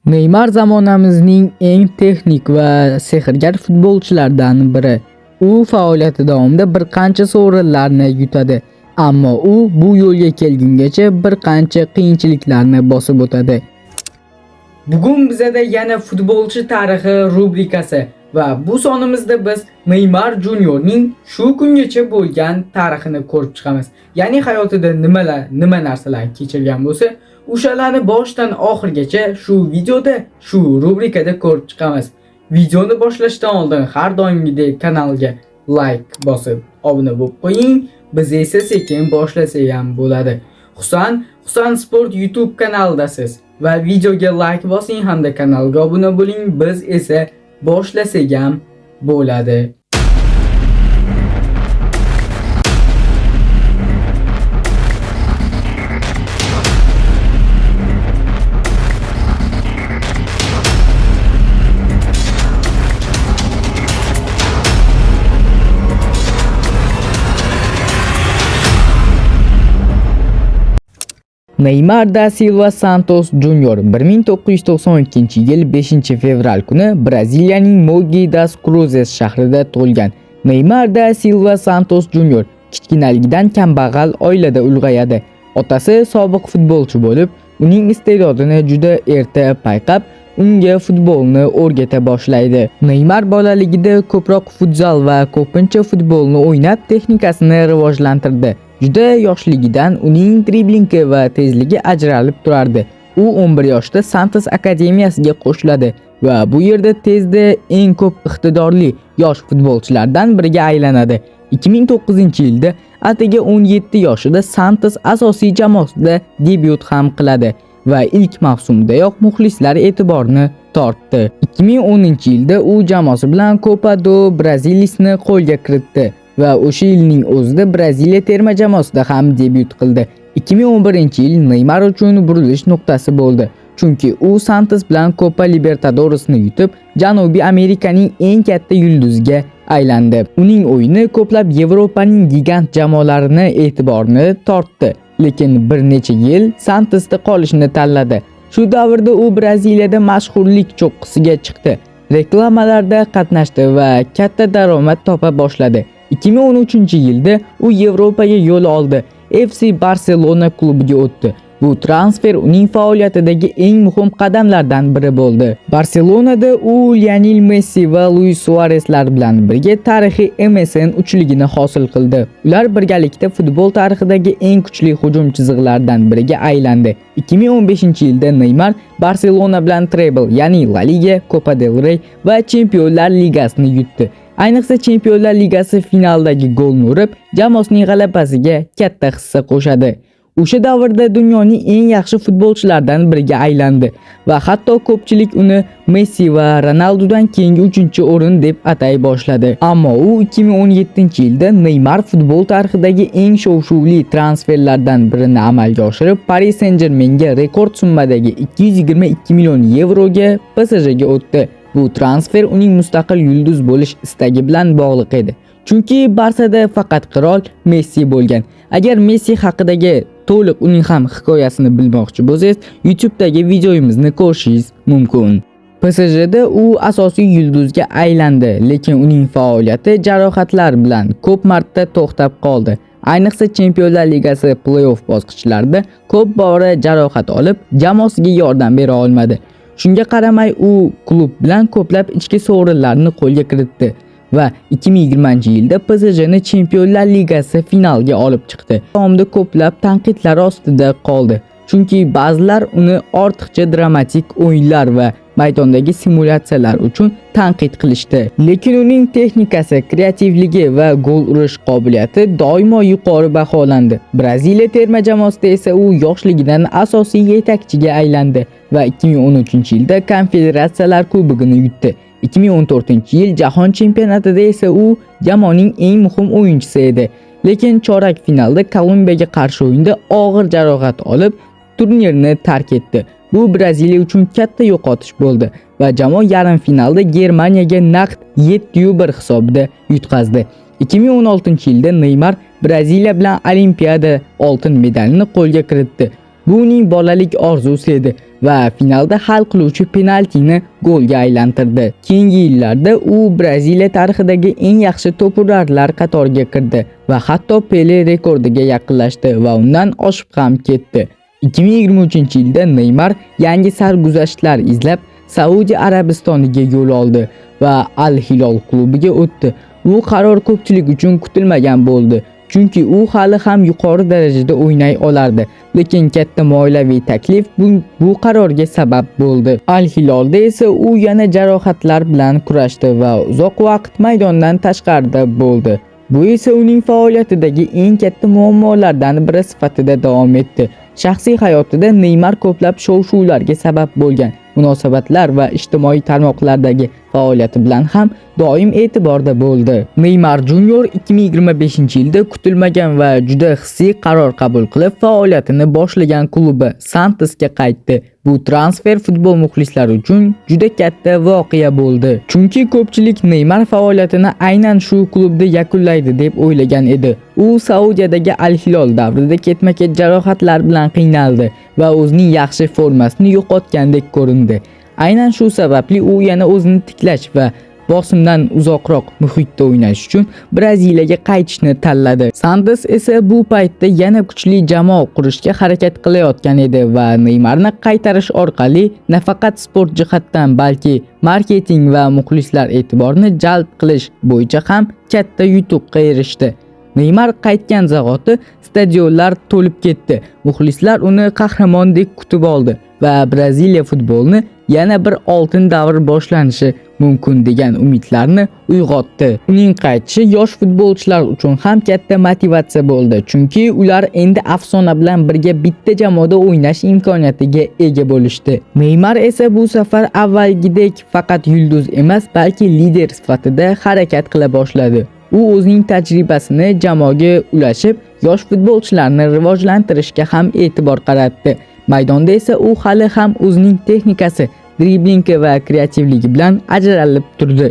Neymar zamonamizning eng texnik va sehrgar futbolchilaridan biri. U faoliyati davomida bir qancha sovrinlarni yutadi. Ammo u bu yo'lga kelgungacha bir qancha qiyinchiliklarni bosib o'tadi. Bugun bizada yana futbolchi tarixi rubrikasi va bu sonimizda biz Neymar Juniorning shu kungacha bo'lgan tarixini ko'rib chiqamiz. Ya'ni hayotida nima narsalar kechirgan bo'lsa, o'shalarni boshdan oxirgacha shu videoda, shu rubrikada ko'rib chiqamiz. Videoni boshlashdan oldin har doimgidek kanalga like bosib obuna bo'lib qo'ying. Biz esa sekin boshlasak ham bo'ladi. Husan Sport YouTube kanalidasiz va videoga like bosing hamda kanalga obuna bo'ling. Biz esa boshlasak ham bo'ladi. Neymar da Silva Santos Junior 1992-yil 5-fevral kuni Braziliyaning Mogi das Cruzes shahrida tug'ilgan. Neymar da Silva Santos Junior kichkinaligidan kambag'al oilada ulg'ayadi. Otasi sobiq futbolchi bo'lib, uning iste'dodini juda erta payqab, unga futbolni o'rgata boshlaydi. Neymar bolaligida ko'proq futzal va ko'pincha futbolni o'ynab texnikasini rivojlantirdi. Juda yoshligidan uning driblingi va tezligi ajralib turardi. U 11 yoshda Santos akademiyasiga qo'shiladi va bu yerda tezda eng ko'p iqtidorli yosh futbolchilardan biriga aylanadi. 2009-yilda atigi 17 yoshida Santos asosiy jamoasida debyut ham qiladi va ilk mavsumdayoq muxlislar e'tiborini tortdi. 2010-yilda u jamoasi bilan Copa do Brasilisni qo'lga kiritdi va o'sha yilning o'zida Braziliya terma jamoasida ham debyut qildi. 2011-yil Neymar uchun burilish nuqtasi bo'ldi. Chunki u Santos bilan Copa Libertadoresni yutib, Janubiy Amerikaning eng katta yulduziga aylandi. Uning o'yini ko'plab Yevropaning gigant jamoalarini e'tiborini tortdi, lekin bir necha yil Santosda qolishni tanladi. Shu davrda u Braziliyada mashhurlik cho'qqisiga chiqdi. Reklamalarda qatnashdi va katta daromad topa boshladi. 2013-yilda u Yevropaga yo'l oldi. FC Barselona klubiga o'tdi. Bu transfer uning faoliyatidagi eng muhim qadamlardan biri bo'ldi. Barselonada u Lionel Messi va Luis Suareslar bilan birga tarixiy MSN uchligini hosil qildi. Ular birgalikda futbol tarixidagi eng kuchli hujum chiziqlaridan biriga aylandi. 2015-yilda Neymar Barselona bilan treble, ya'ni La Liga, Copa del Rey va Chempionlar Ligasini yutdi. Ayniqsa Chempionlar Ligasi finalidagi golni urib, jamoasining g'alabasiga katta hissa qo'shadi. O'sha davrda dunyoning eng yaxshi futbolchilaridan biriga aylandi va hatto ko'pchilik uni Messi va Ronaldodan keyingi 3-o'rin deb atay boshladi. Ammo u 2017-yilda Neymar futbol tarixidagi eng shov-shuvli transferlardan birini amalga oshirib, Paris Saint-Germainga rekord summadagi 222 million yevroga PSJga o'tdi. Bu transfer uning mustaqil yulduz bo'lish istagi bilan bog'liq edi. Chunki Barsada faqat qirol Messi bo'lgan. Agar Messi haqidagi to'liq uning ham hikoyasini bilmoqchi bo'lsangiz, YouTube'dagi videomizni ko'rishingiz mumkin. PSJda u asosiy yulduzga aylandi, lekin uning faoliyati jarohatlar bilan ko'p marta to'xtab qoldi. Ayniqsa Chempionlar Ligasi play-off bosqichlarida ko'p bora jarohat olib, jamoasiga yordam bera olmadi. Shunga qaramay u klub bilan ko'plab ichki sovrinlarni qo'lga kiritdi va 2020-yilda PSJni Chempionlar Ligasi finaliga olib chiqdi. Davomida ko'plab tanqidlar ostida qoldi. Chunki ba'zilar uni ortiqcha dramatik o'yinlar va maydondagi simulyatsiyalar uchun tanqid qilishdi. Lekin uning texnikasi, kreativligi va gol urish qobiliyati doimo yuqori baholandi. Braziliya terma jamoasida esa u yoshligidan asosiy yetakchiga aylandi va 2013-yilda Konfederatsiyalar Kubogini yutdi. 2014-yil Jahon chempionatida esa u jamoaning eng muhim o'yinchisi edi. Lekin chorak finalda Kolumbiyaga qarshi o'yinda og'ir jarohat olib, turnirni tark etdi. Bu Braziliya uchun katta yo'qotish bo'ldi va jamoa yarim finalda Germaniyaga naqd 7-1 hisobida yutqazdi. 2016-yilda Neymar Braziliya bilan Olimpiada oltin medalini qo'lga kiritdi. Bu uning bolalik orzusi edi va finalda hal qiluvchi penaltini golga aylantirdi. Keyingi yillarda u Braziliya tarixidagi eng yaxshi to'purarlar qatoriga kirdi va hatto Pele rekordiga yaqinlashdi va undan oshib ham ketdi. 2023-yilda Neymar yangi sarguzashtlar izlab Saudiya Arabistoniga yo'l oldi va Al Hilol klubiga o'tdi. Bu qaror ko'pchilik uchun kutilmagan bo'ldi, chunki u hali ham yuqori darajada o'ynay olardi. Lekin katta moliyaviy taklif bu qarorga sabab bo'ldi. Al Hilolda esa u yana jarohatlar bilan kurashdi va uzoq vaqt maydondan tashqarida bo'ldi. Bu esa uning faoliyatidagi eng katta muammolardan biri sifatida davom etdi. Shaxsiy hayotida Neymar ko'plab shov-shuvlarga sabab bo'lgan munosabatlar va ijtimoiy tarmoqlardagi faoliyati bilan ham doim e'tiborda bo'ldi. Neymar Junior 2025-yilda kutilmagan va juda hissiy qaror qabul qilib faoliyatini boshlagan klubi Santosga qaytdi. Bu transfer futbol muxlislari uchun juda katta voqea bo'ldi. Chunki ko'pchilik Neymar faoliyatini aynan shu klubda yakunlaydi deb o'ylagan edi. U Saudiyadagi Al Hilol davrida ketma-ket jarohatlar bilan qiynaldi va o'zining yaxshi formasini yo'qotgandek ko'rindi. Aynan shu sababli u yana o'zini tiklash va bosimdan uzoqroq muhitda o'ynash uchun Braziliyaga qaytishni tanladi. Santos esa bu paytda yana kuchli jamoa qurishga harakat qilayotgan edi va Neymarni qaytarish orqali nafaqat sport jihatdan, balki marketing va muxlislar e'tiborini jalb qilish bo'yicha ham katta yutuqqa erishdi. Neymar qaytgan zahoti stadionlar to'lib ketdi. Muxlislar uni qahramondek kutib oldi va Braziliya futbolini yana bir oltin davr boshlanishi mumkin degan umidlarni uyg'otdi. Uning qaytishi yosh futbolchilar uchun ham katta motivatsiya bo'ldi, chunki ular endi afsona bilan birga bitta jamoada o'ynash imkoniyatiga ega bo'lishdi. Neymar esa bu safar avvalgidek faqat yulduz emas, balki lider sifatida harakat qila boshladi. U o'zining tajribasini jamoaga ulashib, yosh futbolchilarni rivojlantirishga ham e'tibor qaratdi. Maydonda esa u hali ham o'zining texnikasi, driblingi va kreativligi bilan ajralib turdi.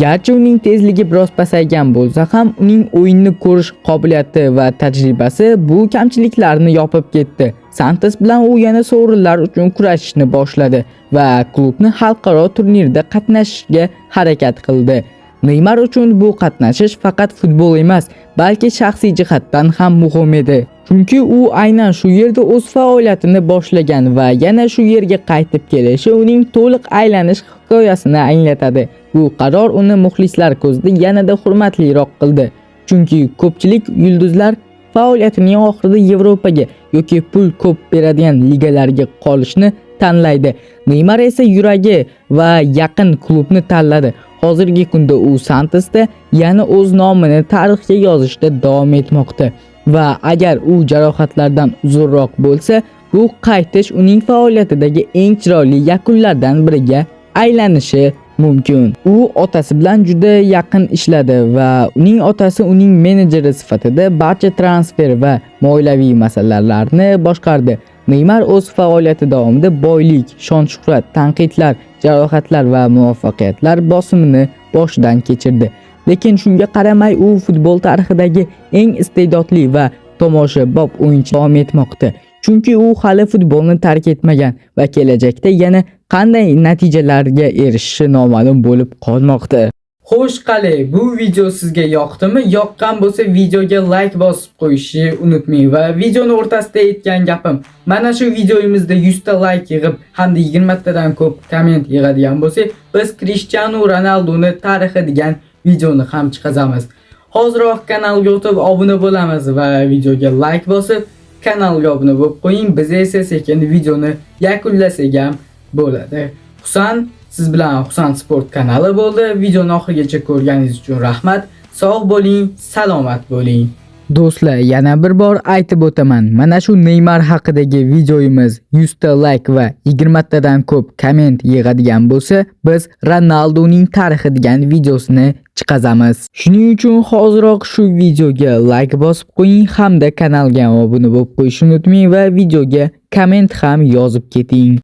Garchi uning tezligi biroz pasaygan bo'lsa ham, uning o'yinni ko'rish qobiliyati va tajribasi bu kamchiliklarni yopib ketdi. Santos bilan u yana sovrinlar uchun kurashishni boshladi va klubni xalqaro turnirda qatnashishga harakat qildi. Neymar uchun bu qatnashish faqat futbol emas, balki shaxsiy jihatdan ham muhim edi. Chunki u aynan shu yerda o'z faoliyatini boshlagan va yana shu yerga qaytib kelishi uning to'liq aylanish hikoyasini anglatadi. Bu qaror uni muxlislar ko'zida yanada hurmatliroq qildi. Chunki ko'pchilik yulduzlar faoliyatining oxirida Yevropaga yoki pul ko'p beradigan ligalarga qolishni tanlaydi. Neymar esa yuragi va yaqin klubni tanladi. Hozirgi kunda u Santosda yana o'z nomini tarixga yozishda davom etmoqda va agar u jarohatlardan uzunroq bo'lsa, bu qaytish uning faoliyatidagi eng chiroyli yakunlardan biriga aylanishi mumkin. U otasi bilan juda yaqin ishladi va uning otasi uning menejeri sifatida barcha transfer va moliyaviy masalalarni boshqardi. Neymar o'z faoliyati davomida boylik, shon-shuhrat, tanqidlar, jarohatlar va muvaffaqiyatlar bosimini boshidan kechirdi. Lekin shunga qaramay u futbol tarixidagi eng iste'dodli va tomoshabob o'yinchi davom etmoqda. Chunki u hali futbolni tark etmagan va kelajakda yana qanday natijalarga erishishi noma'lum bo'lib qolmoqda. Xo'sh, qali, bu video sizga yoqdimi? Yoqqan bo'lsa videoga like bosib qo'yishni unutmang va videoni o'rtasida aytgan gapim, mana shu videomizda 100 ta like yig'ib hamda 20 tadan ko'p komment yig'adigan bo'lsak, biz Cristiano Ronaldoni tarixi degan videoni ham chiqazamiz. Hoziroq kanalga o'tib obuna bo'lamiz va videoga like bosib kanalga obuna bo'lib qo'ying. Biz esa sekin videoni yakunlasak ham bo'ladi. Husan siz bilan Husan Sport kanali bo'ldi. Videoni oxirigacha ko'rganingiz uchun rahmat. Sog' bo'ling, salomat bo'ling. Do'stlar, yana bir bor aytib o'taman. Mana shu Neymar haqidagi videomiz 100 ta like va 20 tadan ko'p komment yig'adigan bo'lsa, biz Ronaldoning tarixi degan videosini chiqazamiz. Shuning uchun hoziroq shu videoga like bosib qo'ying hamda kanalga obuna bo'lib qo'yishni unutmang va videoga komment ham yozib keting.